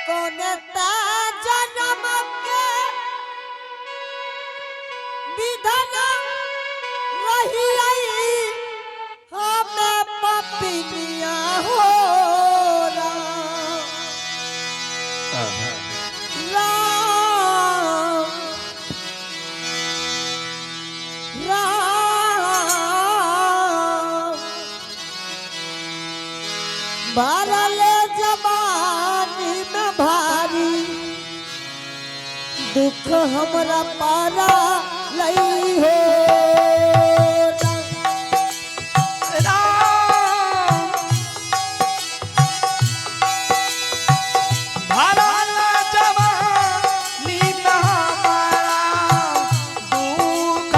कोनता जन्म के विधन रही आई हमें पपिनिया हो राम राम राम भरल जवानी में भारी दुख हमरा पारा लई हो राम। राम भरल जवानी में हमारा दुख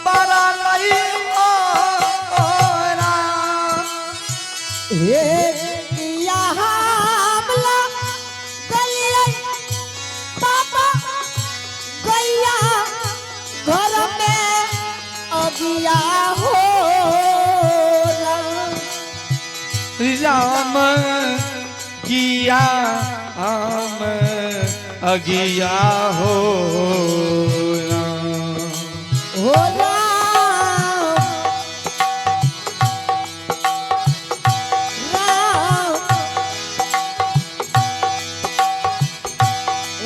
पड़ल ओ राम। हे किया हमला गलियै पापा गैया घर में अगिया हो राम। राम किया हम अगिया हो राम। हो राम राम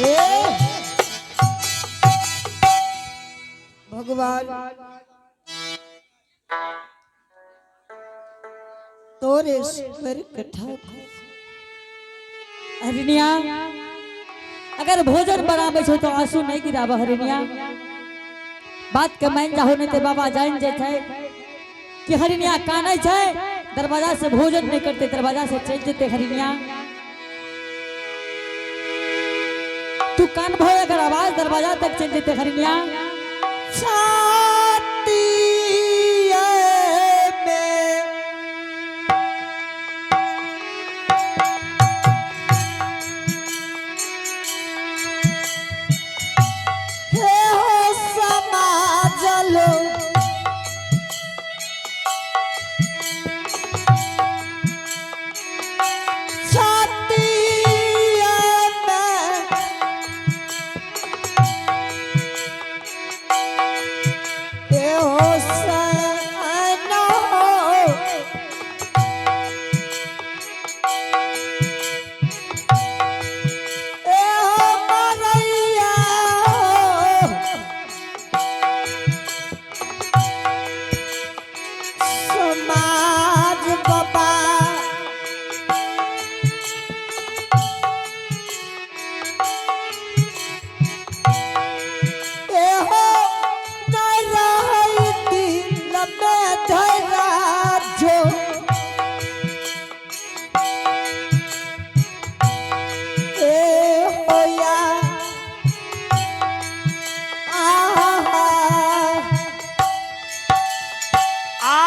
ए भगवान तोरे स्वर्ग ठाकुर हरिणिया, अगर भोजन बनावे छो तो आंसू नहीं गिराबा हरिणिया। बात के मान जाहो, नहीं ते बाबा जान जे छै कि हरिणिया कानै छै, दरवाजा से भोजन नहीं करते, दरवाजा से चल जेते। हरिणिया तू कान भो, अगर आवाज दरवाजा तक चल जेते हरिणिया। छाती में हे हो समाजलो छाती में हे हो सनो ए हो मरैया समाज बाबा ए हो न रहै दिल में धरा जो ए होया आहा आ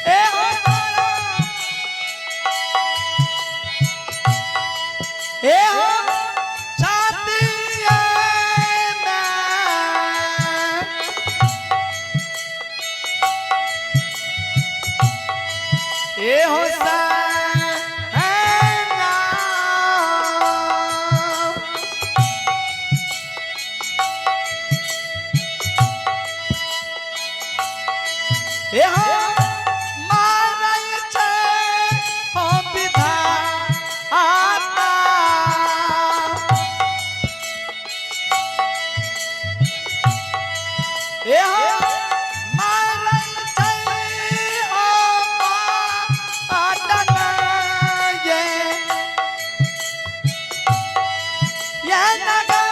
ए ए हो सा ए हो मारल छै हो विधाता। ए हो मारल छै हो पाटन ये ये नगर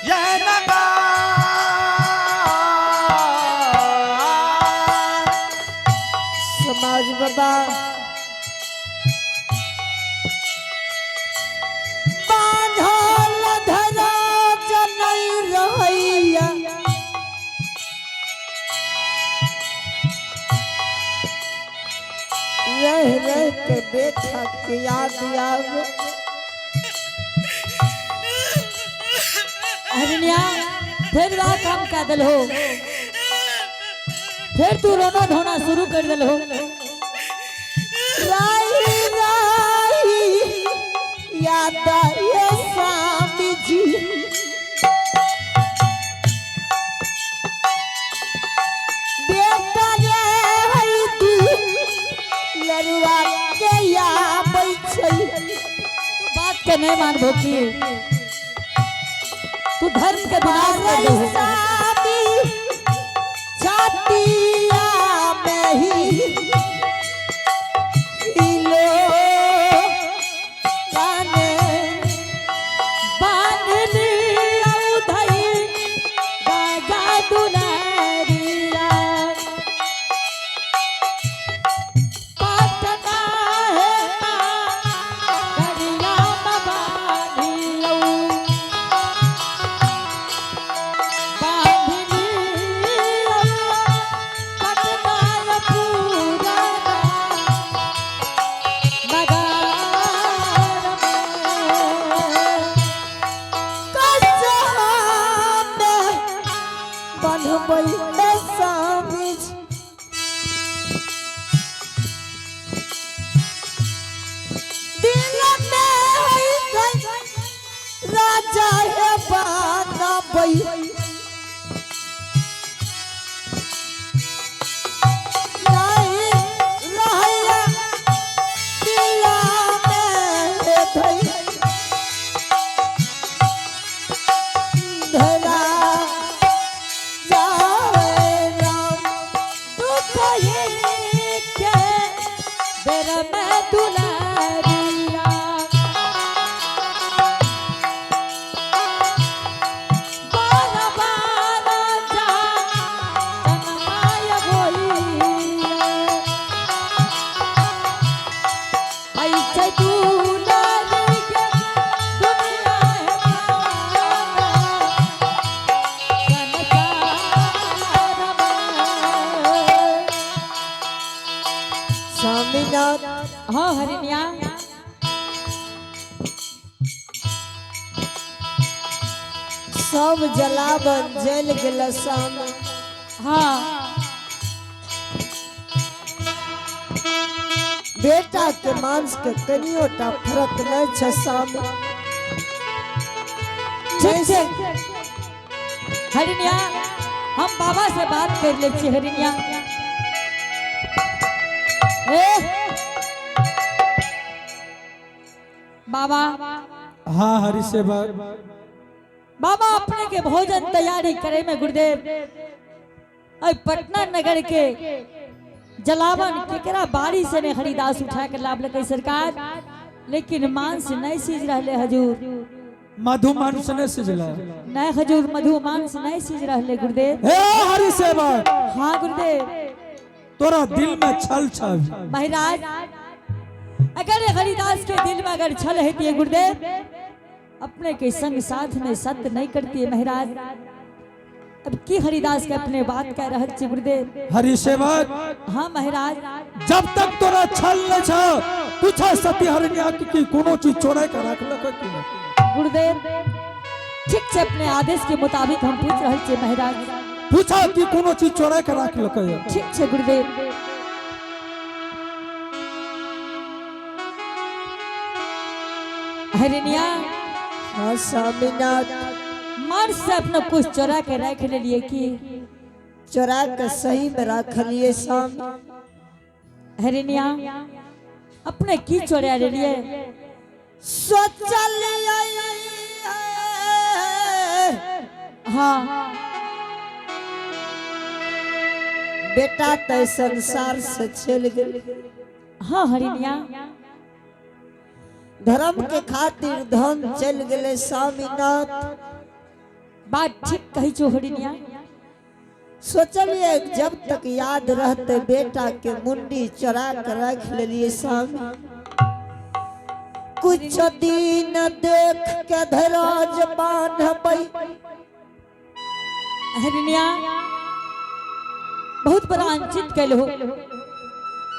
ये नगर। समाज बाबा बांधल धरा जनई रहैया रह रह के बेटा के याद आवे। हरिणिया, फिर वह काम कर दिल हो, फिर तू रोना धोना शुरू कर दिल हो। राई राई याद आए स्वामी जी। बेटा रे हई तू लरुआ के आबै छै। तू बात के नहीं मानबो की तू धर्म के विनाश कर दो। स्वामी छातिया में ही लो काने बांध लिया उधई बाजा दुलारिया, पटना है गरिया बांधियौ। बांध लिया पटना पुराना नगर में। कसम बनबै स्वामी जी। दिल में है राजा है बनबै। नहीं रहैया दिल में धै धरा जावे राम। दुख ही के बेर में दुलारिया, बार बार जा तन्मय होइया। ऐसे दुलारी के दुनिया है पागल, संसार में। स्वामीनाथ। हाँ हरिणिया, सब जलावन जल गेल स्वामी। हाँ। बेटा के मांस के कनियो टा फर्क नहीं छै स्वामी। ठीक छै हरिणिया, हम बाबा से बात कर ले छी। हरिणिया, ए बाबा। हाँ हरि सेवक। बाबा, अपने के भोजन तैयारी करे में गुरुदेव अय पटना नगर के जलावन केकरा बाड़ी से ने हरिदास उठा के लाभ लगे सरकार, लेकिन मांस नहीं सीज रहले हजूर। मधु मांस ने सिजला? नहीं हजूर, मधु मांस नहीं सीज रहले गुरुदेव। हे हरि सेवक। हाँ गुरुदेव। तोरा दिल में छल छल। महाराज, अगर हरिदास के दिल में अगर छल होती है गुरुदेव, अपने के संग साथ में सत्य नहीं करती है महाराज। अब की हरिदास के अपने बात कह रहे छी गुरुदेव? हरि सेवक। हाँ महाराज। जब तक तोरा छल न छ, पूछा सती हरिणिया की कोनो चीज चोराई के रखलक कि नहीं? गुरुदेव, ठीक से अपने आदेश के मुताबिक हम पूछ रहे छे महाराज। पूछा कि कोनो चीज चोरा के राख लकै। ठीक छै गुरुदेव। हरिणिया। हाँ स्वामीनाथ। मार से अपना कुछ चोरा के रख लेलिए की? चोरा के सही में रखलिए स्वामी। हरिणिया, अपने की चोरा लेलिए? सोचलिए। हाँ। बेटा तो संसार से चल गेल। हाँ हरिणिया। धर्म के खातिर धन चल गेले स्वामीनाथ। बात ठीक कही छो हरिणिया। सोचलिए जब तक याद रहते बेटा के मुंडी चोरा के रख लेलिए स्वामी। कुछ दिन देख के धराज बांधबै। हरिणिया, बहुत बड़ा अनुचित कैल हो,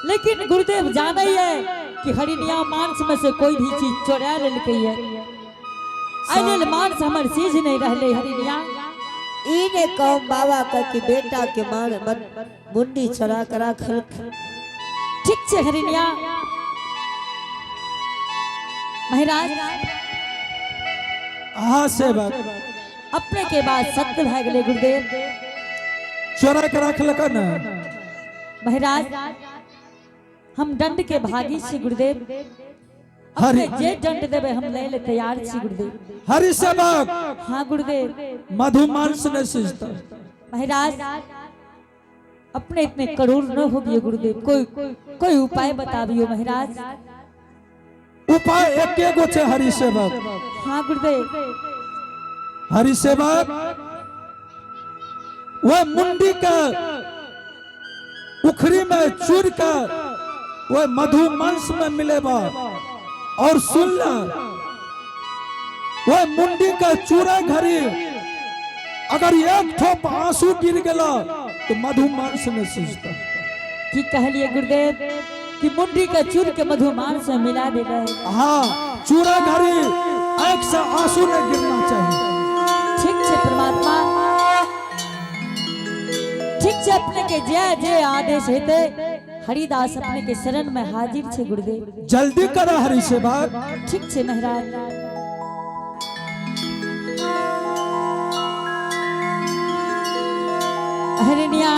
लेकिन गुरुदेव जाने है कि हरिणिया मांस में से कोई भी चीज चोरा लेलकै है, एहि लेल मांस हमर चीज नहीं रहले हरिणिया। ई ने कहूं बाबा का कि बेटा के मार मन मुंडी चोरा के रखल। ठीक छै हरिणिया। महाराज। अहाँ सेवक। अपने के बाद सत्य भए गेलै गुरुदेव। चोरा के राखलक ने? महाराज, हम दंड के भागी छी गुरुदेव। हरि। अपने जे दंड देबै, हम लै ले तैयार छी गुरुदेव। हरि सेवक। हाँ गुरुदेव। मधु मांस नहीं सिजता। महाराज, अपने इतने क्रूर न होबिए गुरुदेव। कोई कोई उपाय बताबियो महाराज। उपाय एके गो छै हरि सेवक। हाँ गुरुदेव। हरि सेवक, वह मुंडी के उखरी में चूर के वह मधु मांस में मिलेबा और सुन ल, वह मुंडी के चूरा घड़ी अगर एक ठोप आंसू गिर गेला तो मधु मांस में सिजता। की कहलिए गुरुदेव, कि मुंडी के चूर के मधुमांस से मिला देबै? हाँ, चूरा घड़ी एक से आंसू नहीं गिरना चाहिए। ठीक छै परमात्मा, ठीक छै। अपने के जे जे आदेश हेतै, हरिदास अपने के शरण में हाजिर छै गुरुदेव। जल्दी करा हरि सेवक। ठीक छै महाराज। हरिणिया।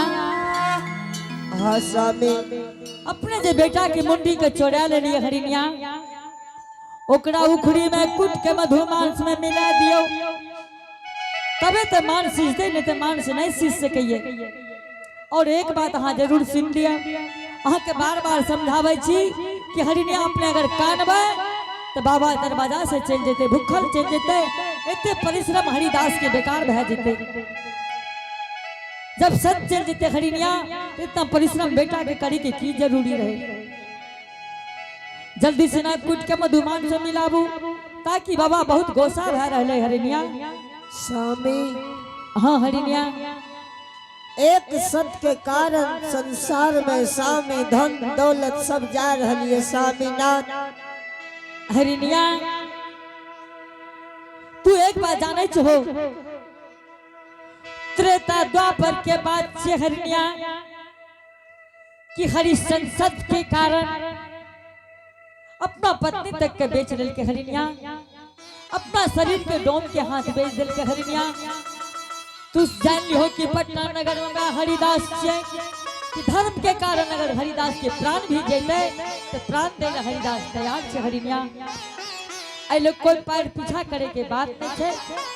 हाँ स्वामी। अपने जे बेटा के मुंडी के चोरा लेलिए हरिणिया, ओकरा उखड़ी में कूट के मधुमांस में मिला दियो, तबे तो मांस सीजते, नहीं तो मांस नहीं सीज सकैये। और एक बात अहाँ जरूर सुन लिया, अहाँ के बार बार समझाबै छी कि हरिणिया, अपने अगर कानबै तो बाबा दरवाजा से चलि जेतै, भूखल चलि जेतै। एते परिश्रम हरिदास के बेकार भए जेतै। जब सच चलि जेतै हरिणिया, तो इतना परिश्रम बेटा के करी के की जरूरी रहे? जल्दी से ना कूट के मधुमान से मिलाबू, ताकि बाबा बहुत गोसा भए रहले हरिणिया। स्वामी। हाँ हरिणिया। एक सत्य के कारण संसार में स्वामी धन दौलत सब जा रही है स्वामीनाथ। हरिणिया, तू एक बात जाने छो, त्रेता द्वापर के बाद से हरिणिया, कि हरि संसद के कारण अपना पत्नी तक के बेच के हरिणिया, अपना शरीर के डोम के हाथ बेच दिल के हरिणिया। तू जान लिहो कि पटना नगर में हरिदास छे, कि धर्म के कारण अगर हरिदास के प्राण भी जेते तो प्राण देने हरिदास तैयार छे। हरिणिया, एहि लोग कोई पैर पीछा करे के बात नहीं छे।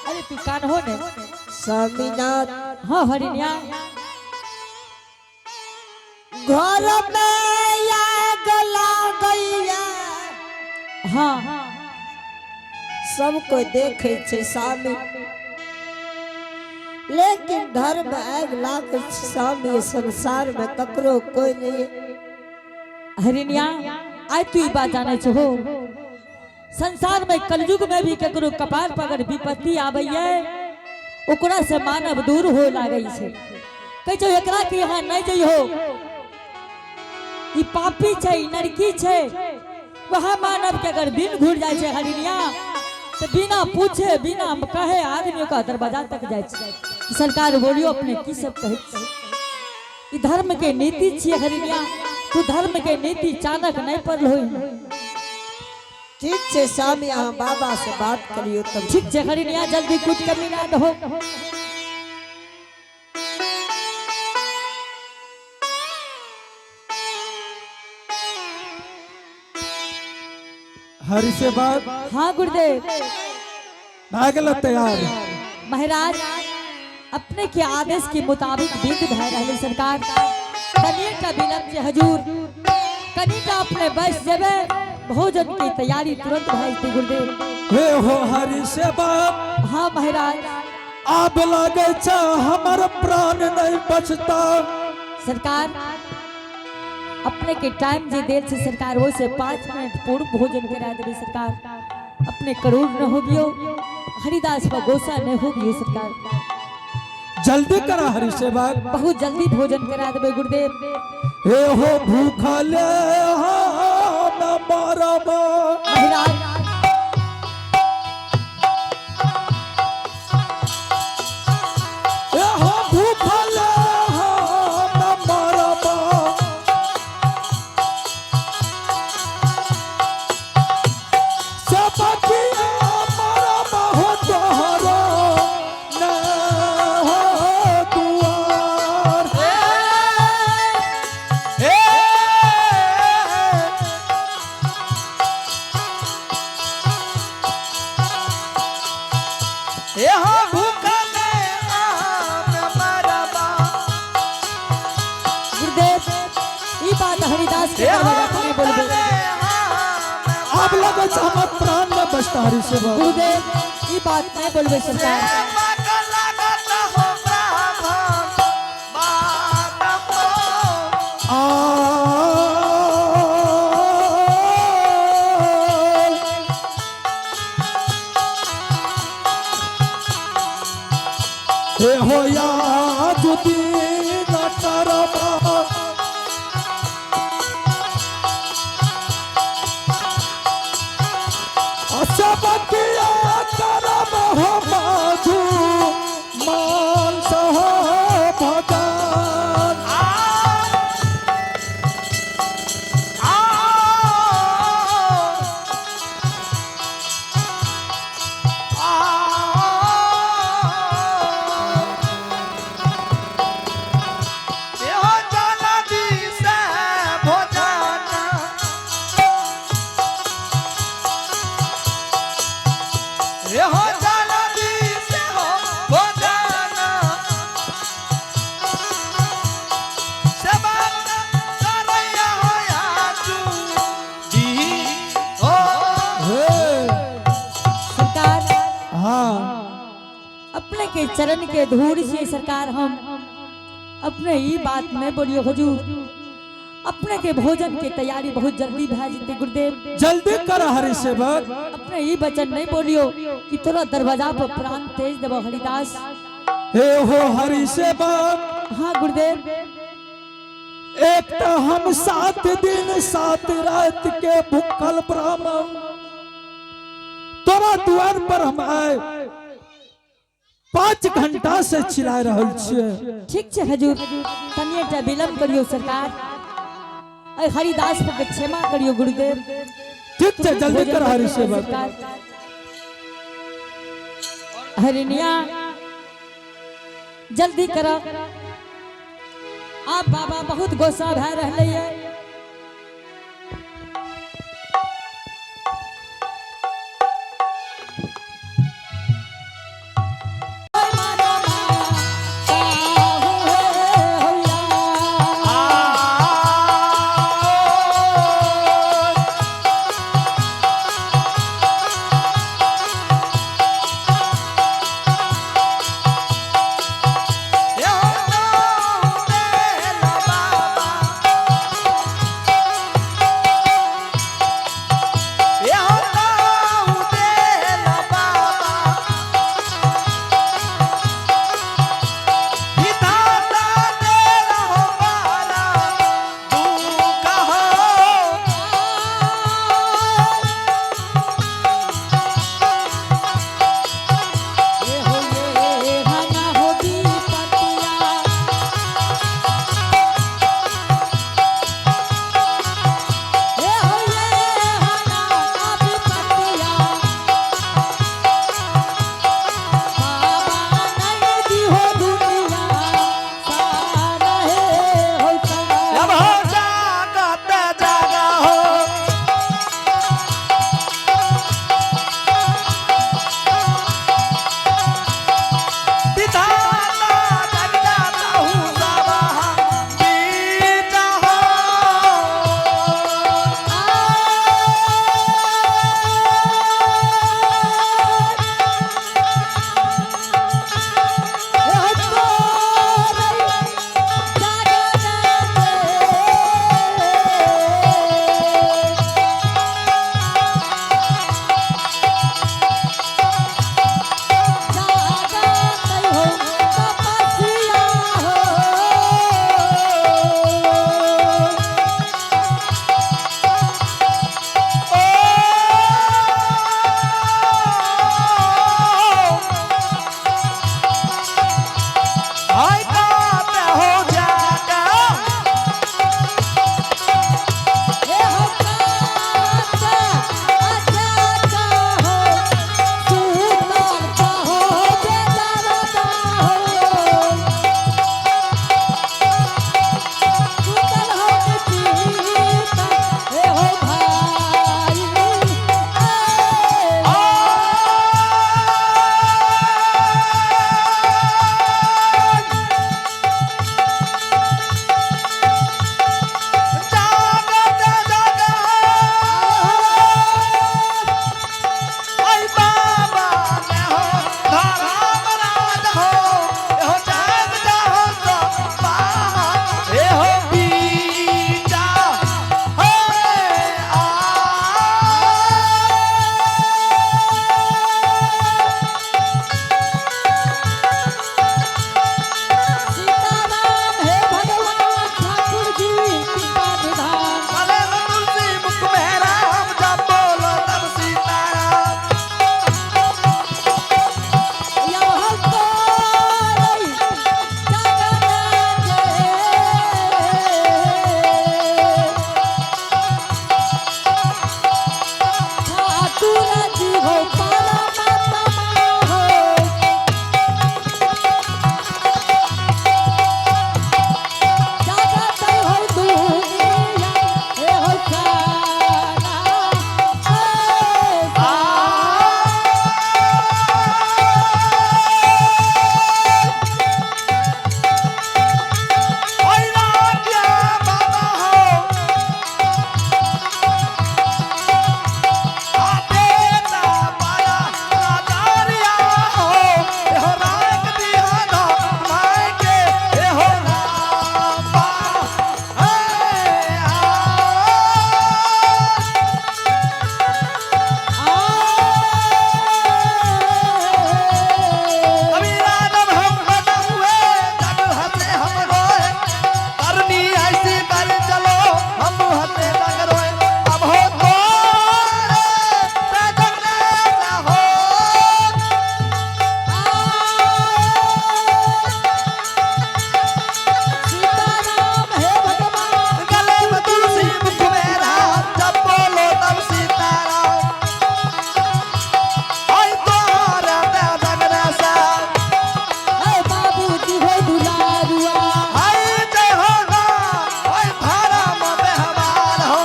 अरे, तू कान हो ने? स्वामीनाथ। हाँ हरिणिया। घर में आग लागैया। हाँ। सब कोई देखे छे स्वामी, लेकिन धर्म आग लागे छै स्वामी, संसार में ककरो कोई नहीं। हरिणिया, आइ तू ई बात जाने छहो, संसार में कलयुग में भी केकरो कपार पर अगर विपत्ति आबैये, ओकरा से मानव दूर हो लागै छै। कहै छै, एकरा के यहाँ नहीं जइहो, ई पापी छै, ई नरकी छै। वह मानव के अगर दिन घुर जाइ छै हरिणिया, तो बिना पूछे, बिना कहे आदमी ओकरा दरवाजा तक जाइ छै। सरकार बोलियो अपने की सब कहै छी? ई धर्म के नीति छियै हरिणिया, तू धर्म के नीति चाणक नहीं पढ़लो। ठीक छै स्वामी, अहाँ बाबा से बात करियो तब। ठीक छै हरिणिया, जल्दी कूट के मिला दहो। हरि से बात। हाँ गुरुदेव। भए गेल तैयार? महाराज, अपने के आदेश के मुताबिक विध भय रहले सरकार। कनिटा विलम्ब छै हजूर, कनिटा अपने बैस जेबे, भोजन की तैयारी तुरंत भए जेतै गुरुदेव। हे हो हरि से बात। हाँ महाराज। आब लगे छै हमर प्राण नहीं बचता। सरकार, अपने के टाइम जे देल छै सरकार, ओहिसे 5 मिनट पूर्व भोजन करा देबै सरकार। अपने करोड़ न होबियो, हरिदास पर गोसा न होबियो सरकार। जल्दी करा हरि से बात। बहुत जल्दी भोजन करा देबै गुरुदेव। हे हो भूखले हम मरब। महाराज। हे हो भूखले हम मरब। सबकिया मरब हो तोहरो न हो दुआर। हे हे हो भूखले आम मरबा। गुरुदेव, ई बात हरिदास के हे हो दरवाजा पर नहीं बोलबे। भूखले आम। आब लगे छै हमर प्राण न बचता हरि से बात। गुरुदेव, ई बात नहीं बोलबे सरकार। लागत हो ब्राह्मण बात हो। आ हे हो या जुदीन करबा। सबकिया करब हो मधु मांस हो भगवान। आ आ आ एहो जलदी से भोजन, एहो जलदी से हो भोजन, सेवा करैया हो आजू जी हो। हे। सरकार। हाँ। अपने के चरण के धूल से सरकार हम। अपने ई बात नहीं बोलियो हुजूर। अपने के भोजन के तैयारी बहुत जल्दी भए जेतै गुरुदेव। जल्दी कर हरि सेवक। अपने ई वचन नहीं बोलियो कि तोरा दरवाजा पर प्राण तेज देबो हरिदास। हे हो हरि सेवक। हाँ गुरुदेव। एक तो हम 7 दिन 7 रात के भूखल ब्राह्मण, तोरा द्वार पर हम आए 5 घंटा से चिल्ला रहल छियै। ठीक छै हजूर, तनिएटा विलम्ब करियो सरकार। अरे हरिदास पर क्षमा करियो गुरुदेव। ठीक छै, जल्दी कर हरि सेवक। सरकार। हरिनिया, जल्दी कर। आप बाबा बहुत गुस्सा भए रहले है। बाबा। हाय काते हो जागा ए हो काचा अच्छा का हो सुंदर का हो बेदारता हो सुतल हो सीता ए हो भाई ए जागा जागा आई बाबा ने हो धारा राज हो ए हो जाग जाहो सो पा ए हो बीजा हे आ सीताराम हे भगवान ठाकुर जी कृपा निधान गले में तुलसी मुख में राम जब बोलो तब सीताराम यह तोरई जगना जे ठाकुर जी हो परमात्मा हो जगत हो दुनिया हे हो खाना आ ओय राजा बाबा हो आते ता पाया राजारिया हो ए हो राख दिया ना माय के ए हो राम बा हे आ कभी राजब हम बना हुए जग हंसे हम रोए करनी ऐसी कर चलो हम हंसे जग रोए अब हो तो से जगने से हो सीताराम हे भगवान गले में तुलसी मुख में राम जब बोलो तब सीताराम आई तोहरा ते जगने से हे बाबूजी हो दुलारुआ आई जय हो राम आई धारा में हमार हो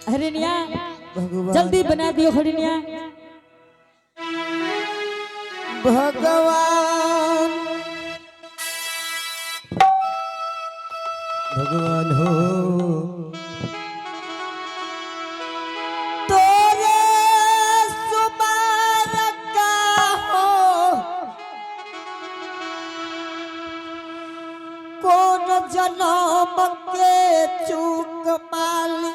हरिणिया भगवान जल्दी बना दियो हरिणिया भगवान भगवान हो तोरे सुमारक हो कौन जनम के चूक माली।